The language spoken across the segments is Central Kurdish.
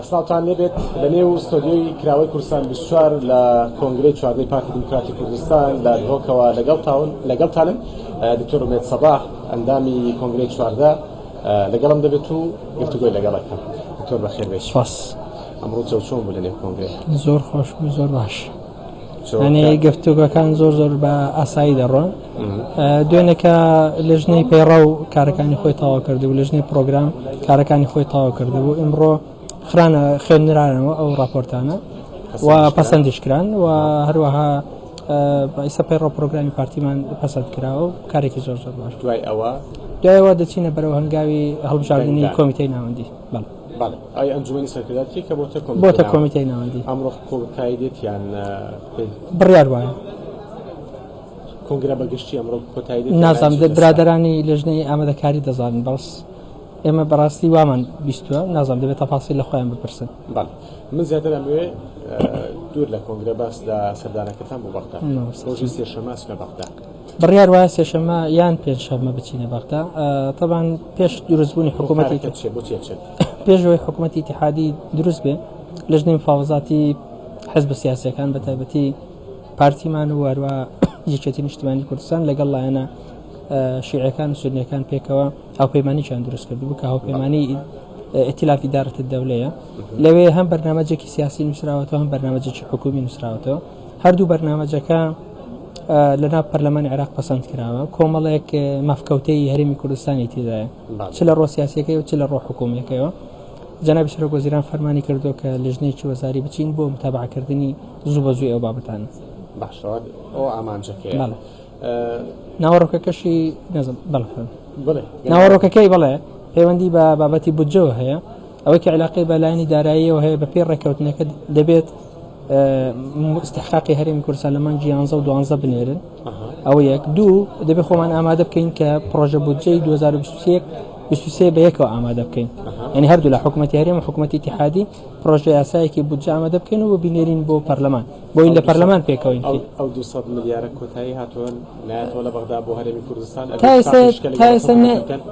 سڵاوتان لێبێت لە نێو ستۆدیۆی کراوەی کوردستان 24 لە کۆنگرەی چواردەی پارتی دیموکراتی کوردستان لە دهۆکەوە لەگەڵتاون لەگەڵتانم دکتۆر ئومێد سەباح ئەندامی کۆنگرەی 14 لەگەڵم دەبێت و گفتوگۆی لەگەڵەکەم دکتۆر بەخێر بێی. سپاس. ئەمڕۆ جەو چۆن بوو لە نێو کۆنگرەیە؟ زۆر خۆش بوو زۆر باش. یعنی گفتوگۆکان زۆر زۆر بە ئاسایی دەڕۆن دوێنێکە لێژنەی پەیڕەو کارەکانی خۆی تەواو کردبوو لێژنەی پرۆگرام کارەکانی خۆی تەواو کردبوو ئمڕۆ خرانە خوێنرانەوە ئەو راپۆرتانە و پەسەندیش کران و هەروەها ئیستا پەیڕەو پرۆگرامی پارتیمان پەسەند کراوە و کارێکی زۆر زۆر باش دوای ئەوە دوایەوە دەچینە بەرەو هەنگاوی هەڵبژاردنی کۆمیتەی ناوەندی بەڵێ بەڵێ ئای ئەنجومەنی سەرکردایەتی کە بۆتە کۆمیتەی بۆتە کۆمیتەی ناوەندی ئەمڕۆ کۆتایی دێت یان بڕیار وایە کۆنگرە بە گشتی ئەمڕۆ کۆتایی دێت نازانم برادەرانی لێژنەی ئامادەکاری دەزانن بەس ئێمە بەڕاستی وامان بیستوە نازانم دەبێت تەفاسیل لە خۆیان بپرسن بەڵێ من زیاتر ئەمەوێ دوور لە کۆنگرە باس لە سەردانەکەتان بۆ بەغدا ڕۆژی سێشەمە لە بەغدا بڕیار وایە سێشەممە یان پێنجشەممە بچینە بەغدا تەبان پێش دروستبوونی حکوومەتی پێش ئەوەی حکوومەتی ئیتیحادی دروست بێ لەژنەی مفاوەزاتی حزب سیاسەکان بە تایبەتی پارتیمان و هەروە یەکێتی نیشتمانی کوردستان لەگەڵ لایەنە شیعەکان و سونیەکان پێکەوە هاوپەیمانیان دروست کردبوو کە هاوپەیمانی ئیتیلاف ئیدارەت دەولەیە لەوێ هەم بەرنامەجێکی سیاسی نووسراوەتەوە هەم بەرنامەجێکی حکومی نووسراوەتەوە هەردوو بەرنامەجەکە لەناو پەرلەمانی عێراق پەسەند کراوە کۆمەڵێک مافکەوتەی هەرێمی کوردستانی تێدایە چ لە ڕۆ سیاسەکەی و چ لە ڕۆ حکومیەکەیەوە جەنابی سەرۆک وەزیران فەرمانی کردو کە لژنەیەکی وەزاری بچین بۆ متابعەکردنی زوو بە زووی ئەو بابەتانە باشەوە ئەو ئامانجەکەی ناوەڕۆکەکەشی نەزم بەڵێ ناوەڕۆکەکەی بەڵێ پەیوەندی بە بابەتی بودجەوە هەیە ئەوەی کە علاقەی بە لایەنی داراییەوە هەیە بە پێی ڕێککەوتنەکە دەبێت استحقاقی هەرێمی کوردستان لە مانگی 11 و 12 بنێرن ئەوە یەک دوو دەبێت خۆمان ئامادە بکەین کە پرۆژە بودجەی 2021 23 بە یەکەوە ئامادە بکەین یعنی هەردوو لە حکوومەتی هەرێم و حکوومەتی ئیتیحادی پرۆژە یاسایەکی بودجە ئامادە بکەین و بینێرین بۆ پەرلەمان بۆی لە پەرلەمان پێکەوەین ئەو 200 ملیارە کۆتایی هاتوون نایەتەوە لە بەغدا بۆ هەرێمی کوردستان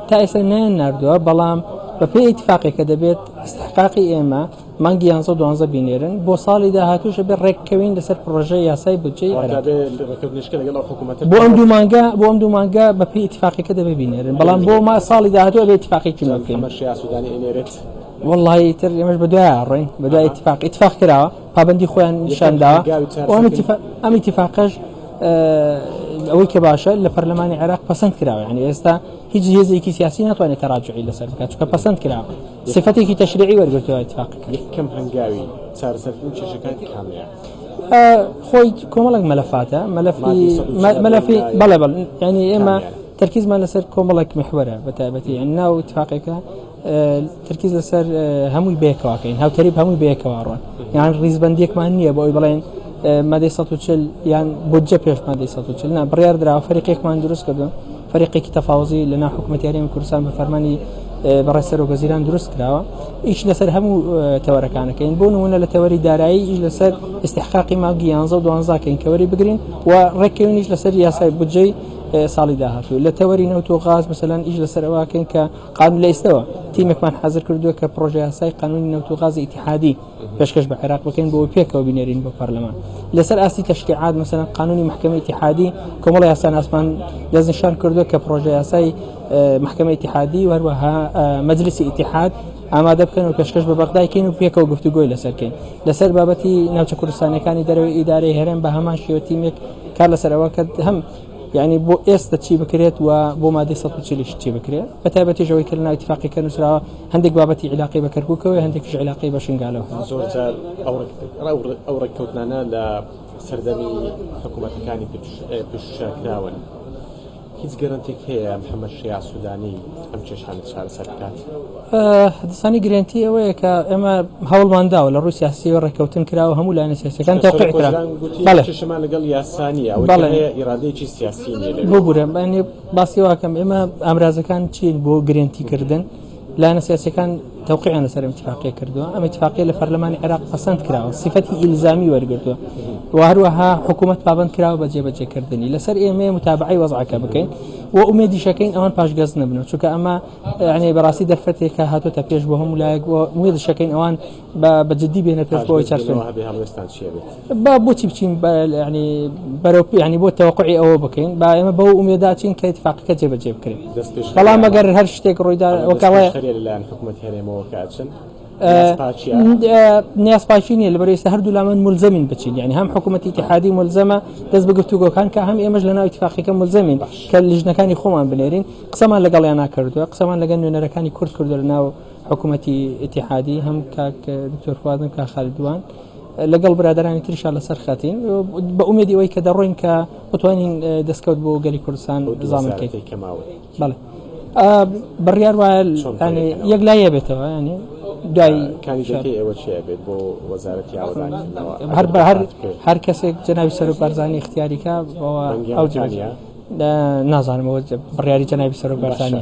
تا ئێستا نەیان ناردووە بەڵام بەپێی ئیتفاقێکە دەبێت استحقاقی ئێمە مانگی یانزە و دوانزە بینێرن بۆ ساڵی داهاتووش ئەبێ ڕێککەوین لەسەر پڕۆژەی یاسای بودجەی عێراق. بۆ ئەم دوو مانگە بۆ ئەم دوو مانگە بە پێی ئیتفاقەکە دەبێ بینێرن بەڵام بۆ ما ساڵی داهاتوو ئەبێ ئیتفاقێکی نوێ بکەین. وەڵڵاهی ئیتر ئێمەش بە دوای ڕۆین بە دوای ئیتفاق ئیتفاق کراوە پابەندی خۆیان نیشان داوە ئەم ئیتفاقەش ئەوەی کە باشە لە پەرلەمانی عێراق پەسەند کراوە یعنی ئێستا هیچ هێزێکی سیاسی ناتوانێت تەراجعی لەسەر بکات چونکە پەسەند کراوە سیفەتێکی تەشریعی وەرگرتووە ئیتفاقەکە. یەکەم هەنگاوی چارەسەرکردنی کێشەکان کامەیە؟ خۆی کۆمەڵێک مەلەفاتە مەلەفی مەلەفی بەڵێ بەڵێ یعنی ئێمە تەرکیزمان لەسەر کۆمەڵێک محوەرە بە تایبەتی یعنی ناو ئیتفاقێکە تەرکیز لەسەر هەمووی بەیەکەوەکەین هاوتەریب هەمووی بەیەکەوە ڕۆن یان ڕیزبندیەکمان نییە بۆ ئەوی بڵێن مادەی 140 یان بودجە پێش مادەی 140 نا بڕیار دراوە فەریقێکمان دروست کردو فەریقێکی تەفاوزی لە ناو حکوومەتی هەرێمی کوردستان بە فەرمانی بەڕێز سەرۆک وەزیران دروست کراوە ئیش لەسەر هەموو تەوەرەکانەکەین بۆ نمونە لە تەوەری دارایی ئیش لەسەر استحقاقی مانگی 11 و 12 کەین کەوەری بگرین و ڕێککەوینیش لەسەر یاسای بودجەی ساڵی داهاتوو لە تەوەری نەوت و غاز مثلەن ئیش لەسەر ئەوەکەین کە قانون لە ئێستەوە تیمێکمان حاضر کردووە کە پرۆژە یاسای قانونی نەوت و غازی ئیتیحادی پێشکەش بە عێراق بکەین بۆ پێکەوە بینێرین بۆ پەرلەمان لەسەر ئاستی تەشریعات مەسەلەن قانونی محکمە ئیتیحادی کۆمەڵی یاساناسمان دەستنیشان کردووە کە پرۆژە یاسای محکمە ئیتیحادی و هەروەها مەجلسی ئیتیحاد ئامادە بکەن و پێشکەش بە بەغدای کەین و پێکەوە گفتوگۆی لەسەر کەین لەسەر بابەتی ناوچە کوردستانەکانی دەرەوەی ئیدارەی هەرێم بە هەمان شێوە تیمێک کار لەسەر ئەوە کە هەم یعنی بۆ ئێستا چی بکرێت و بۆ مادەی 140 چی بکرێت بە تایبەتیش ئەوەی کە لەناو ئیتفاقی کە نووسراوە هەندێک بابەتی عیلاقی بە کەرکووکەوە هەندێکیش عیلاقی بە شنگالەوە زۆر جار ئەو ڕێککەوتنانە لە سەردەمی حکوومەتەکانی پێشووشا کراون هیچ گەرەنتێک هەیە محەممەد شیاع سوودانی ئەم کێشانە چارەسەر بکات؟ دەسانی گرێنتی ئەوەیە کە ئێمە هەوڵمان داوە لە ڕووی سیاسیەوە ڕێککەوتن کراوە هەموو لایەنە سیاسەکان تەوقیع کرا. بەڵێ کێشەمان لەگەڵ یاسا نییە ئەوەی کە هەیە ئیرادەیەکی سیاسی نییە لەوێ. ببورە باسی واکەم ئێمە ئامرازەکان چین بۆ گرێنتی کردن لایەنە سیاسەکان تەوقیعیان لەسەر ئەم ئیتفاقیە کردووە. ئەم ئیتفاقیە لە پەرلەمانی عێراق پەسەند کراوە، سیفەتی ئیلزامی وەرگرتووە و هەروەها حکوومەت پابەند کراوە بە جێبەجێکردنی. لەسەر ئێمەیە متابعەی وەزعەکە بکەین و ئومێدیشەکەین ئەوان پاشگەز نەبنەوە، چونکە ئەمە یعنی بەڕاستی دەرفەتێکە هاتۆتە پێش بۆ هەموو لایەک و ئومێدیشەکەین ئەوان بە جدی بێنە پێش بۆ ئەوەی چارەسەر هەبێ. هەڵوێستان چییە بێت؟ با بۆچی بچین ینی بەرەو ینی بۆ تەوەقعی ئەوە بکەین؟ با ئێمە بەو ئومێدا چین کە اتفاقەکە جێبەجێ بکرێت. بەڵام ئەگەر هەر شتێک ڕوویدا وەکەڵێ لەلایەن حکوومەت هەرێمەوە کە ئەچن نیازپاکی نییە، لەبەر ئێستا هەردوو لامان ملزەمین بچین، یعنی هەم حکوومەتی اتحادی ملزەمە دەست بە گفتوگۆکان کە هەم ئێمەش لەناو اتفاقیەکە ملزەمین کە لیژنەکانی خۆمان بنێرین. قسەمان لەگەڵیان ناکردووە، قسەمان لەگەڵ نوێنەرەکانی کورد کردووە لەناو حکوومەتی اتحادی، هەم کاک دکتۆر فوادم کاک خالد دووان لەگەڵ برادرانی تریشا لەسەر خەتین، بە ئومێدی ئەوەی کە دەڕۆین کە بتوانین دەستکەوت بۆ گەلی کوردستان زامن بکەین. بەڵێ بڕیار وایە یەک لایە بێتەوە، ینی دوای کاندیدەکەی ئێوە چێ بێت بۆ وەزارەتی ئاوەدانکردنەوە؟ هەر بە هەر هەر کەسێک جەنابی سەرۆک بارزانی اختیاریکە ئەو جێبەجێ نازانم، ئەوە بڕیاری جەنابی سەرۆک بارزانی،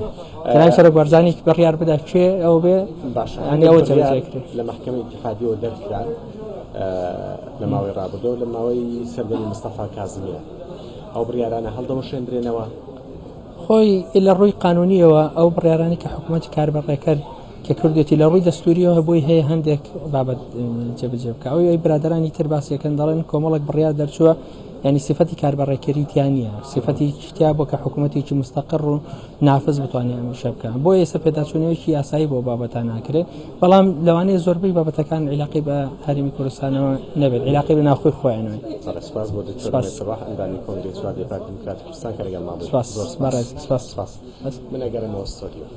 جەنابی سەرۆک بارزانی بڕیار بدا کێ ئەو بێ. باشە، ینی ئەوە جێبەجێ کرێ. لە مەحکەمەی ئیتحادیەوە دەرکران لە ماوەی ڕابردوو لە ماوەی سەردەمی مستەفا کازمیە، ئەو بڕیارانە هەڵدەوەشێندرێنەوە؟ خۆی لە ڕووی قانونیەوە ئەو بڕیارانی کە حکوومەتی کاربەڕێکەر کە کردێتی لە ڕووی دەستوریەوە بۆی هەیە هەندێک بابەت جێبەجێ بکە. ئەوی برادرانی تر باسیەکەن دەڵێن کۆمەڵێک بڕیار دەرچووە، ینی سفەتی کاربەڕێکەری تیا نییە، سفەتی تیا بۆ کە حکوومەتێکی مستەقڕ و نافذ بتوانێت ئەمیشە بکە. بۆ ئێستا پێداچوونەوەیەکی یاسایی بۆ بابەتان ناکرێت، بەڵام لەوانەیە زۆربەی بابەتەکان عیلاقی بە هەرێمی کوردستانەوە نەبێت، عیلاقی بە ناوخۆی خۆیانەوە. سپاس بۆ دکتۆر سەباح، ئەندامی کۆنگرەی 14 پارتی دیموکراتی کوردستان کە لەگەڵمان بوو. سپاس، سپاس. سپاس. من ئەگەرمەوە ستۆدیۆ.